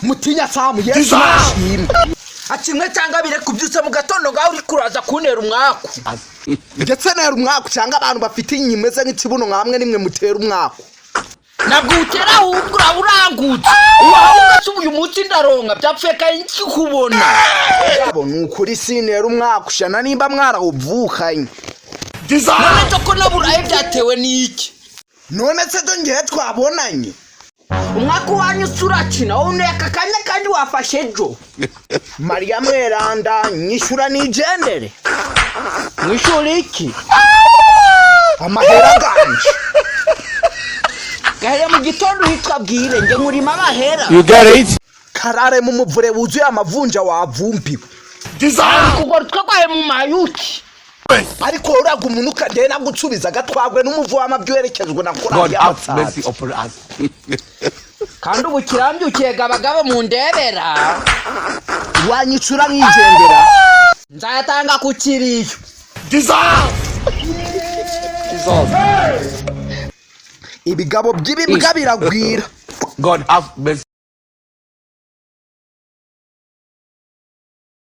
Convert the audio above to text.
Mutinya Samu, Yesu nashimwe. Akimwe cyangwa bire kubyutsa mu gatondo ngaho uri kuraza kuntera umwaku. Ndetse nera umwaku, cyangwa abantu bafite inyi imeze nk'ikibuno nkamwe nimwe mutera umwaku. Ntabwo utera, ahubwo uraba urangutse wahubwo se. Uyu munsi ndaronka byapfuye kandi nkikubona. Yabo, ni ukuri sinera umwaku shana nimba mwarawuvukanye. None cyo ko naburaye byatewe n'iki? None se do ngewe twabonanye? Umwaka wanyu se urakina wowe uneka aka kanya kandi wafashe ejo. Mariya mweranda, nyishyura nigendere. Mwishuri iki? Amahera ganje. Gahere mu gitondo uhitwa bwire nge nkurima amahera. You get it? Karare mu muvure wuzuye amavunja wavumbiwe. Kugora utwagwaye mu mayuki. Ariko uraga umuntu ukagenda gusubiza agatwagwe n'umuvu w'amabyi werekezwe na korali God have mercy y'abasaza. upon us. Kandi ubu kirambyukiye gabagabo mu ndebera. Wanyicura nkigendera. Nzayatanga ku kiriyo. Jesus. Ibigabo by'ibibwa biragwira. God have mercy.